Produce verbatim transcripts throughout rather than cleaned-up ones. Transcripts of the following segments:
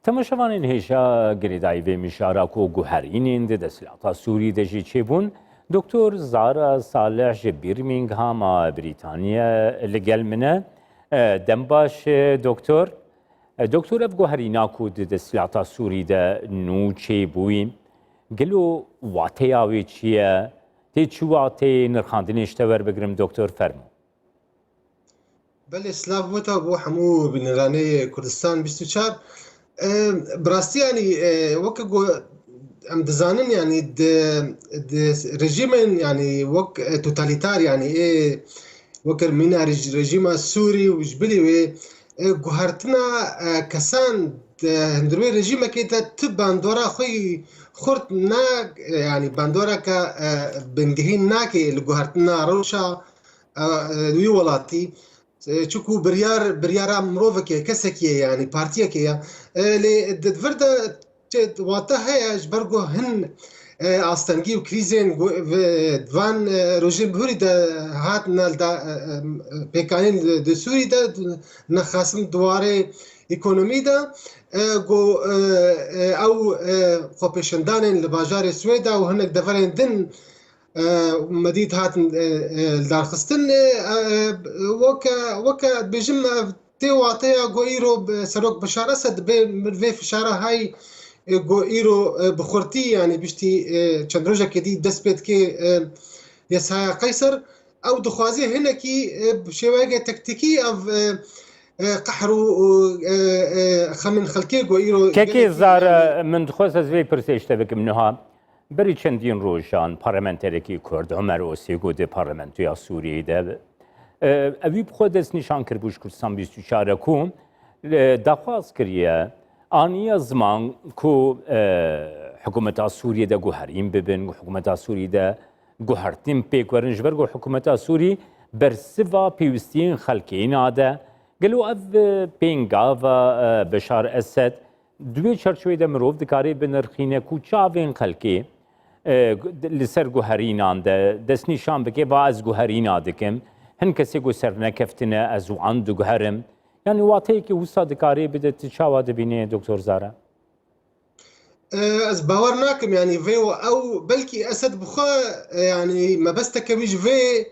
Temaşevanên hêja girêdayî vê mijara ku guherînên di desthilata Sûrî de jî çêbûn, Doktor Zara Salih ji Birminghama Brîtaniye li gel min e. E, dem baş, e, Doktor. E, Doktor, ev guherîna ku di desthilata Sûrî de nû çêbûyî, gelo wateya wê çi ye? Tê çi wateyê nirxandinê ji te werbigirim, Doktor? Fermo. Belê, silav bo te, bo hemû bîneranê Kurdistan bîst û çar. E, bi rastî, yanî, e, weke ku em dizanin, yanî di, di rejîmên, yanî wek, e, totalîtar, yanî ê weke mîna rejîma Sûrî û ji bilî wê, e, guhertina, e, kesan di hundir wê rejîmekê de tu bandora xwe yî xurt na, e, yanî bandoreke, e, bingehîn nake li guhertina rewşa, e, e, wî welatî. E, çiku biryar, biryara mirovekê, kesekî ye, yanî partiyekê ye. E, lê di vir de çi wate heye ji ber ku hin, e, astengî û krîzên ku ve-, van, e, rojên bihurî de hatin li da, e, e, pêkanîn di, di Sûrî de nexasin di warê ekonomî de, e, ku, e, e, ew, e, xwepêşandanên li bajarê Swêda û hinek deverên din, e, me dît hatin, e, e, lidarxistin, e, e, weke, weke dibêjim, ev tê wateya ku îro bi-, Serok Beşar Esed dibê vê fişara hay, e, ku îro, e, bi xurtî, yanî piştî, e, çend rojekê dî dest pê dike, e, yesaya Qeyser. Ew dixwaze hinekî, e, bi şêweyeke tektikî ev, e, e, qehr û, û, e, e, xemên xelkê ku îro Kekê gelekî, Zara, yanî min dixwest ez vê pirsê ji te bikim niha. Berî çendîn rojan parlamenterekî Kurd Omer Osê got di parlamentoya Sûriyeyê de, e, ewî bi xwe destnîşan kiribû ji Kurdistan bîst û çar e ku, e, daxwaz kiriye, aniye ziman ku, e, hikûmeta Sûriyê de guherîn bibin, hikûmeta Sûriyê de guhertin pêk werin, ji ber ku hikûmeta Sûrî bersiva pêwistiyên xelkê nade. Gelo ev, e, pêngava, e, Beşar Esed Di wê çarçovê de mirov dikare binirxîne ku çavên xelkê, e, li ser guherînan de destnîşan bike, va ez guherîna dikim. Hin kesê ku sernekeftine, ez wan diguherim. Yanî wateyekî wisa dikare bide, tu çawa dibînî, Doktor Zara? E, ez bawer nakim, yanî vê û ew belkî Esed bi xwe, e, yanî mebesteke wî ji vê,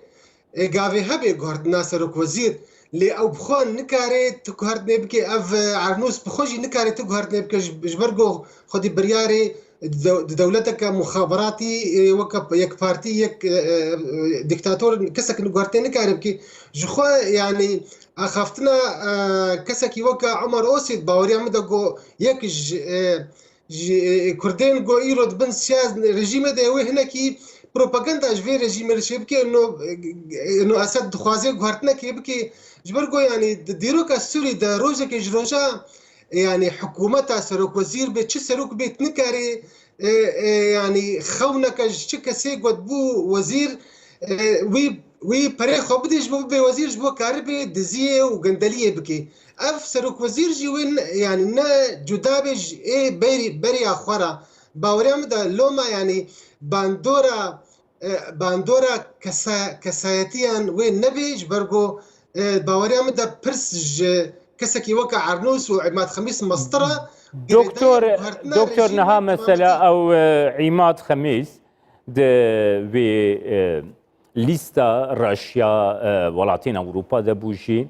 e, gavê hebe guhertina serokwezîr. Lê ew bi xwe nikare tu guhertinê bike, ev, e, Ernûs bi xwe jî nikare tu guhertinê bike, ji, ji ber ku xwedî biryarê di dew-, di dewleteke muxaberatî, e, weke yek partî, yek, e, e, dîktator, kesek guhertinê nikare bike. Ji xwe, yanî, axaftina, e, kesekî weke Omer Osî, baweriya min de ku yek ji, e, ji, e, Kurdên ku îro di bin siya rejîmê de ye, wê hinekî propaganda ji vê rejîmê re çêbike, ino, ino Esed dixwaze guhertinekê bike, ji ber ku, yanî, di dîroka Sûrî de rojekê ji roja, e, yanî, hikûmeta serokwezîr bê, çi serok bê, tu nikarî, e, e, yanî, xewneke ji çi kesê ku dibû wezîr, e, wî, wî perê xwe bidê ji bo bibê wezîr, ji bo karibê diziyê û gendeliyê bike. Ev serokwezîr jî wê ne, yanî ne cuda be ji ê berî, beriya xwe re. Baweriya min de loma, yanî bandora, e, bandora kesa-, kesayetiyan wê nebê, ji ber ku, e, baweriya min de pirs ji kesekî weke Ernûs û Îmad Xemîs mestir e. Doktor, Girêdayî guhertina Doktor, rejîmê niha mesela tamamî ew, e, Îmad Xemîs di wê, e, lîsta reş ya, e, welatên Ewropa de bû jî,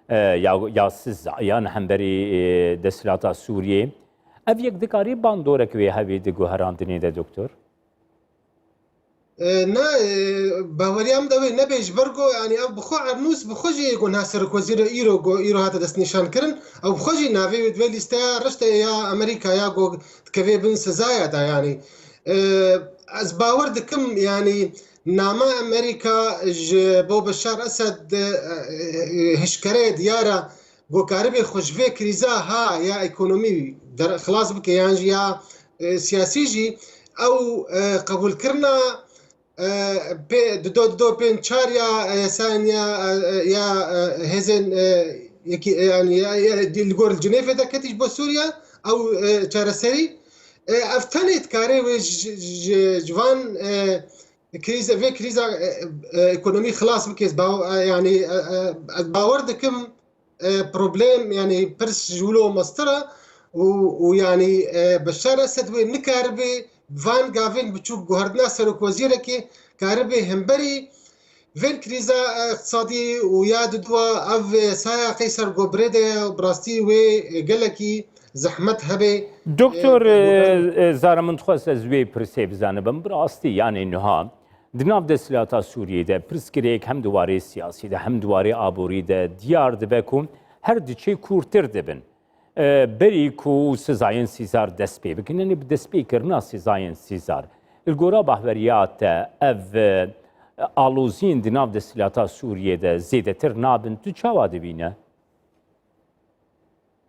e, ya, ya siza, yan hemberî, e, desthilata Sûriyê. Ev yek dikarî bandorek wê hevê di guherandinê de, Doktor? E, ne, e, baweriya min de wê nebe ji ber ku, yanî, ev bi xwe Ernûs bi xwe jî yê ku na serokwezîr îro ku îro hate destnîşan kirin, ew bi xwe jî navê wê di vê lîsteya reş de ya Amerîka ya ku dikeve bin sizaya de, yanî. E, ez bawer dikim, yanî, nama Amerîka ji bo Beşar Esed, e, e, hişkere diyar e, ku karibê xwe ji vê krîza ha ya ekonomî der-, xilas bike yan jî ya, e, siyasî jî, ew, e, qebûlkirina, e, pê, di do, di do pênc çar ya, e, yasayên ya, e, e, ya, e, hêzên, e, yekî, e, yanî ya, ya, li gor li Cinêvê de ketî ji bo Sûriye, ew, e, çareserî, e, ev tenê dikare wê ji, ji, ji van, e, krîze, vê krîza, e, e, ekonomî xilas bike. Ez baw-, e, yanî, e, e, ez bawer dikim, e, problem, yanî pirs ji wilo mestir e. û, û yanî, e, Beşar Esed wê nikaribe van gavên biçûk guherdina serokwezîrekê karibe hemberî vên krîza, e, iqtisadî û ya diduwa ev, e, saya Qeyser Gobrê de ye û bi rastî wê, e, gelekî zehmet hebe. Doktor, E, e, e, Zara, min dixwest ez wê pirsê bizanibim. Bi rastî, yanî niha di nav desthilata Sûriyê de pirsgirêk hem di warê siyasî de hem di warê aborî de diyar dibe ku her diçe kûrtir dibin. E, berî ku sizayên Sîzar dest pê bikin, yanî bi destpêkirina sizayên Sîzar, li gora bahweriya te ev, e, aloziyên di nav desthilata Sûriyê de zêdetir nabin, tu çawa dibîne?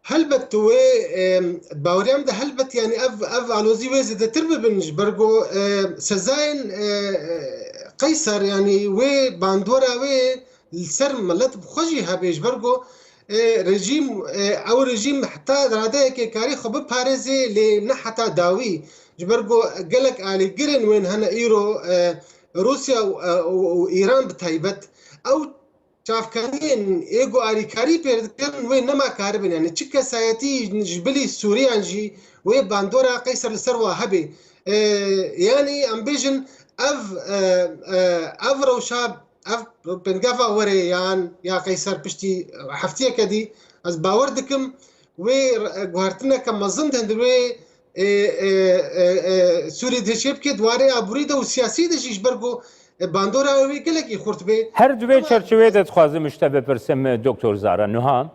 Helbet tu wê, e, baweriya min de helbet, yanî ev, ev alozî wê zêdetir bibin, ji ber ku, e, sezayên, e, e, Qeyser, yanî wê bandora wê li ser milet bi xwe jî hebe, ji ber ku, e, rejîm, e, ew rejîm heta radeyekê karî xwe biparêzê, lê ne heta dawî. Ji ber ku gelek alîgirên wên hene îro, e, Rûsya û, e, û, û Îran bi taybet. Ew çavkaniyên ê ku alîkarî pê dikin, wê nema karibin. Yanî çi kesayetî ji bilî Sûriyan jî wê bandora Qeyser li ser wa hebe. E, yanî em bêjin ev, e, e, ev rewşa, ev pêngava were yan ya Qeyser piştî heftiyeke dî, ez bawer dikim wê guhertineke mezin di hundir wê, e, e, e, e, Sûrî de çêbike, di warê aborî de û siyasî de jî, ji ber ku, e, bandora wê gelekî xurt bê. Her di vê çerçeveyê de dixwazim ji te bipirsim, Doktor Zara. Niha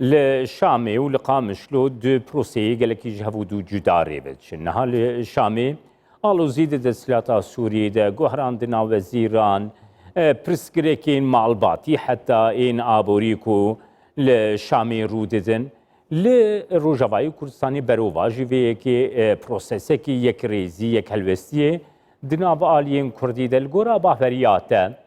li Şamê û li Qamişlo du proseyê gelekî ji hev û du cuda rê ve diçin. Niha li Şamê alozî di desthilata Sûriyê de, guherandina wezîran, e, pirsgirêkên malbatî heta ên aborî ku li Şamê rû didin. Li Rojavayê Kurdistanê berovajî vê yekê, e, prosesekî yekrêzî, yekhelwestiyê di nav aliyên Kurdî de. Li gora bahweriya te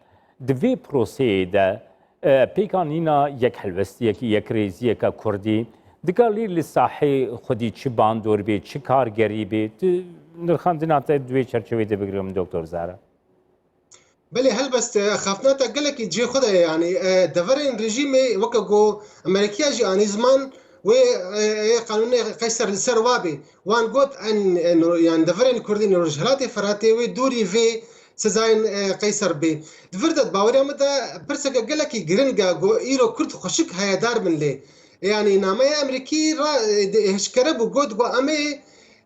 di vê proseyê de, e, pêkanîna yekhelwestiyekî, yekrêziyeke Kurdî dikarî li sahê xwedî çi bandor bê, çi kargerî bê? Tu nirxandina te di wê çerçeveyê de bigrim, Doktor Zara. Belê, helbest, e, xaftina te gelekî cihê xwe de ye. Yanî, e, deverên rejîmê weke ku Amerîkiya jî anî ziman wê, e, e, qanûnê Qeyser li ser wa bê. Wan got, en, en, yan deverên Kurdî li Rojhilatê Firatê wê dûrî vê sezayên, e, Qeyser bê. Di vir de, di baweriya min de pirseke gelekî giring e ku îro Kurd xweşik heyedar bin lê. Yanî nameya Amerîkî ra, e, de, eşkere bû, got ku em ê,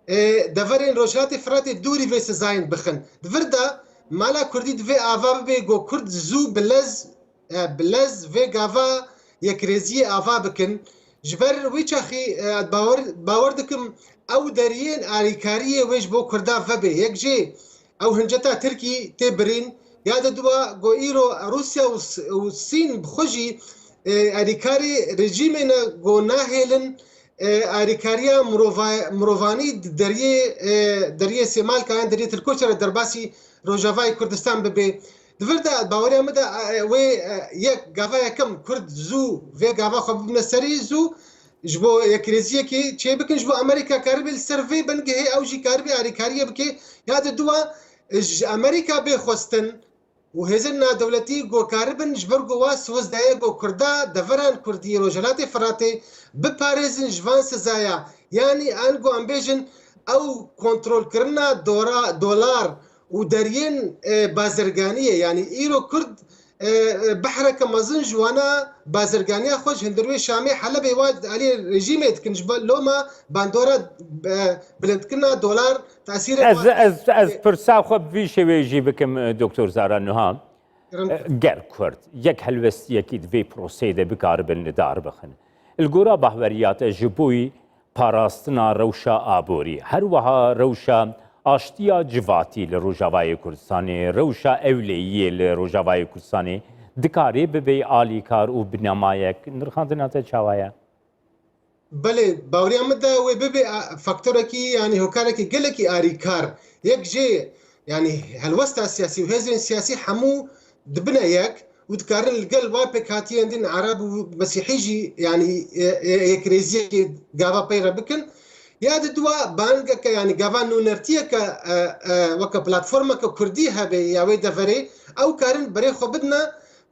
e, deverên Rojhilatê Firatê dûrî vê sezayên bixin. Di vir de mala Kurdî divê ava bibe ku Kurd zû bi lez, e, bi lez vê gava yekrêziyê ava bikin. Ji ber wî çaxî, e, bawer, bawer dikim ew deriyên alîkariyê wê ji bo Kurda vebe. Yek jê ew hinceta Tirkî tê birîn. Ya de dua ku îro Rûsya û S-, û Sîn bi xwe jî, e, alîkarê rejîmê ne ku nahêlin, e, alîkariya mirova-, mirovanî di deriyê, e, deriyê Sêmalka yan deriyê Tirkoçe re derbasî Rojavayê Kurdistan bibe. Di vir de baweriya min de, e, wê, e, yek, gava yekem Kurd zû vê gava xwe bibine serî zû ji bo yekrêziyekê çêbikin, ji bo Amerîka karibe li ser vê bingehê ew jî karibe alîkariyê bike. Ya de dua, e, ji Amerîka bê xwestin û hêzên nadewletî ku karibin ji ber ku wa siwiz daye ku Kurda deveran Kurdî Rojhilatê Firatê biparêzin ji van sezaya. Yanî ango em bêjin ew kontrolkirina dora-, dolar û deriyên, e, bazirganiyê. Yanî îro Kurd, e, e, behreke mezin ji wana bazirganiya xwe ji hundir wê Şamê Helebê wa di aliyê rejîmê dikin. Ji bo loma bandora, e, bilindkirina dolar tesîrê Ez, wan ez, ez pirsa xwe bi vî şêweyê jî bikim, e, Doktor Zara Nuhan. Ger Kurd yek helwestiyekî di vê proseyê de bikaribin li dar bixin, li gora bahweriya te ji boyî parastina rewşa aborî, her wiha rewşa aştiya civatî li Rojavayê Kurdistanê, rewşa ewleyiyê li Rojavayê Kurdistanê dikarê bibe alîkar û binemayek? Nirxandina te çawa ye? Belê, baweriya min de wê bibe, a, faktorekî, yanî hokarekî gelekî arîkar. Yek jê, yanî helwesta siyasî û hêzên siyasî hemû dibine yek û dikarin li gel wa pêkhatiyên din Ereb û Mesîhî jî, yanî, e, e, yekrêziyekê gava pey re bikin. Ya di dua bangeke, yanî gava nûnertiyeke, e, e, weke platformeke Kurdî hebe ya wê deverê, ew karin berê xwe bidine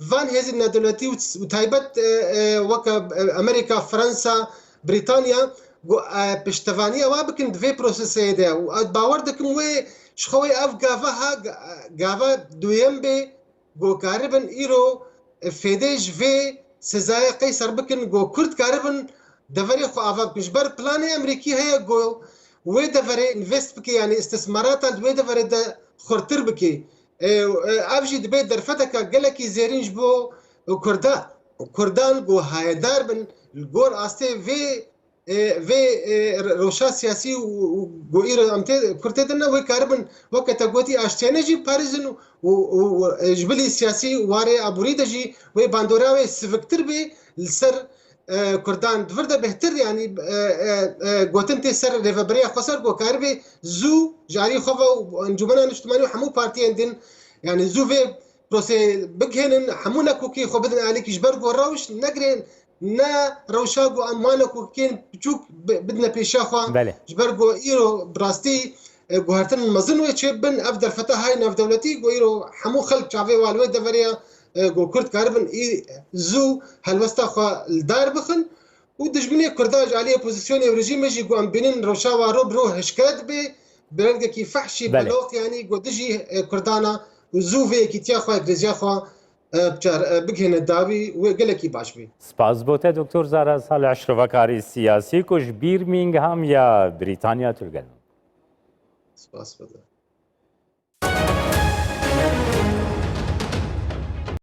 van hêzên nedewletî û, û taybet, e, e, weke, e, Amerîka, Fransa, Brîtanya go-, e, piştevaniya wa bikin di vê proseseyê de. Û ez bawer dikim wê ji xwe wê ev gava ha, ga-, gava duyem bê, go karibin îro, e, fêdê ji vê sezaya Qeyser bikin, go Kurd karibin deverê xwe ava bikin. Ji ber planê Amerîkî heye go wê deverê invest bike, yanî îstîsmarata li wê deverê de xurtir bike. E, e, ev jî dibe derfeteke gelekî zêrîn ji bo Kurda-, Kurdan go hayedar bin li gor astê vê, e, vê, e, re-, rewşa siyasî û, û go îro em tê, Kurd tê de ne, wê karibin weke te gotî aştiyane jî biparêzin û, û, û, e, ji bilî siyasî û warê aborî de jî wê bandora wê siviktir bê li ser, e, Kurdan. Di vir de bêhtir, yanî, e, e, e, gotin tê ser Rêveberiya Xweser ku karibe zû ji alî xwe ve û Encûmena Niştimanî û hemû partiyên din, yanî zû vê prosê bigihênin, hemû nekokî xwe bidin alîkî, ji ber ku rewş negirên, ne rewşa ku em wan nekokên piçûk bi-, bidine pêşiya xwe. Belê. Ji ber ku îro bi rastî, e, guhertin mezin wê çêbin, ev derfeta hay navdewletî ku îro hemû xelk çavê wan wê deverê ye, e, ku Kurd karibin î zû helwesta xwe li dar bixin û dijminê Kurda ji aliyê opozîsyonê û rejîmê jî ku em bînin rewşa wan ro bi ro hişke dibe, bi rengekî fehşî, Belê. Beloq, yanî ku dijî, e, Kurdan e û zû vê yekîtiya xwe, yekrêziya xwe, e, biçar-, e, bigihêne dawî wê gelekî baş bê. Spas bo te Doktor Zara Salih, şrovekarê siyasî ku ji Birmingham ya Brîtanya tu li gel me. Spas bo te.